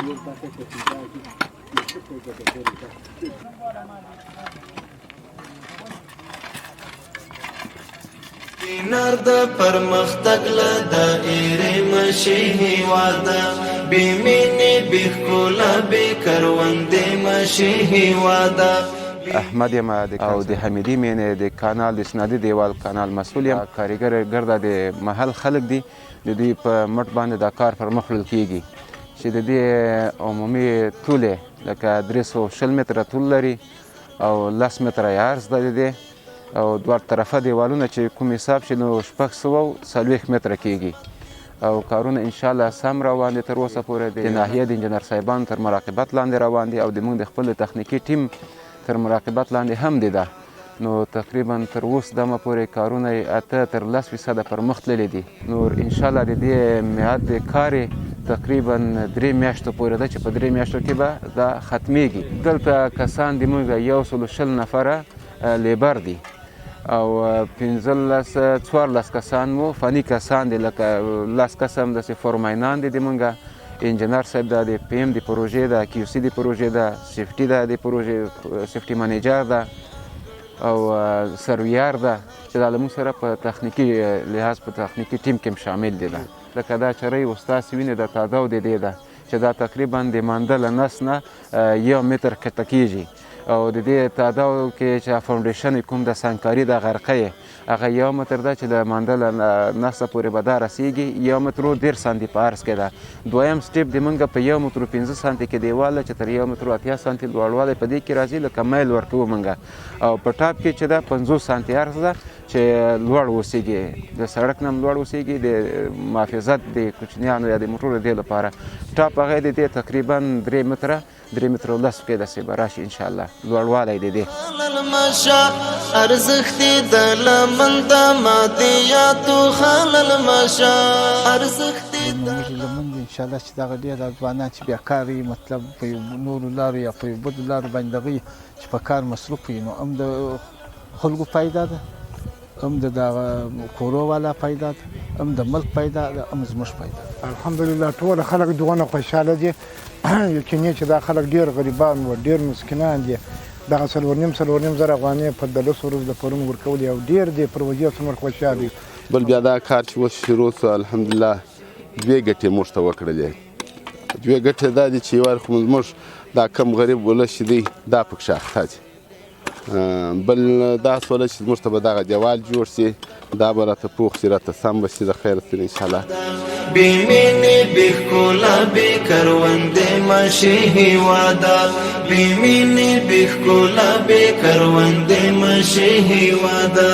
نر د پرمختګ له دایرې مشي هیواد، بې مینې، بې ښکلا، بې کروندې مشي هیواد. احمد یم او د حمیدي مینې د کانال د اسنادي دیوال کانال مسؤل یم. کاریګر ګرده د محل خلک دي، د دوی په مټ باندې دا کار پر مخ وړل کیږي چې د دې عمومي طول لکه 320 متره طول لري او 10 متره یې عرض ده د دې، او دوه طرفه دیوالونه چې کوم حساب شي نو 640 متره کیږي. او کارونه انشاءالله سم روان دي تر اوسه پورې، د ناحیې د انجنیر صاحبانو تر مراقبت لاندې روان دي او د موږ د خپل تخنیکي ټیم تر مراقبت لاندې هم دي ده. نو تقریبا تر اوس دمه پورې کارونه یې 8 تر 10% پر مخ تللي دي. نور انشاءالله د دې میعاد د کار تقریبا 3 میاشتو پورې ده چې په 3 میاشتو کې به دا ختمیږي. دلته کسان د موږ 120 نفره لیبر دي او 15 14 کسان مو فني کسان دي، لکه 10 کسه هم داسې فورمینان دي. د موږ انجنیر صاحب ده، د پی ایم د پروژې ده، کیو سي د پروژې ده، safety ده، د پروژې safety manager ده او surveyor ده چې دا له موږ سره په تخنیکي لحاظ په تخنیکي ټیم کې هم شامل دي. ده لکه دا چرۍ اوس تاسې وینئ، د تاداو د دې ده چې دا تقریبا د مانده له نس نه 1 متر کښته کېږي، او د دې تاداو کې چې foundation کوم د سنګکاري د غرقه یې هغه 1 متر ده چې د مانده له نسه پورې به دا رسېږي، 1 متر و 30 سانتي په عرض کې ده. دویم step د مونږ په 1 متر و 5 سانتي کې دیوال ده چې تر 1 متر و 80 سانتي لوړوالی په دې کې راځي، لکه میل ورکوو مونږ، او په top کې چې ده 50 سانتي عرض ده چې لوړ اوسېږي، د سړک نه هم لوړ اوسېږي، د محافظت د کوچنیانو یا د موټرو د دې لپاره. top هغه د دې تقریبا 3 متره، 3 متر و 10 کې داسې به راشي انشاءالله لوړوالی د دې. مشه ارزښت د لمن د مادیاتو خلل مشه ارزښت. موږ لمن ان شاء الله چې دغه ډېر ځوانان چې بیا کار یې مطلب په یو نورو لارو یا په یو بدو لارو باندې دغه چې په کار مصروف وي، نو هم د خلکو فایده ده، هم د دغه کورو والا فایده ده، هم د ملک فایده ده، هم زموږ فایده ده. الحمدلله، ټول خلک دونه خوشحاله دي. یقیني چې دا خلک ډېر غریبان وو، ډېر مسکینان دي. دغه 4.5 4.5 زره افغانۍ په د 10 ورځو د پرون ورکولې او ډېر دې پروژې څومره خوشحال دي. بل بیا دا کار چې اوس شروع سو، الحمدلله، دوې ګټې موږ ته وکړلې. دوې ګټې دا دي چې یو خو موږ دا کم غریب ولس چې دی دا پکښې اخته دي، بل دا سوله چې موږ ته به دغه دیوال جوړ شي، دا به راته پوخ شي، راته سم به شي د خیره سره انشاءالله. بې مینې، بې ښکلا، بې کروندې مشي هیواده، بې مینې، بې ښکلا، بې کروندې مشي هیواده.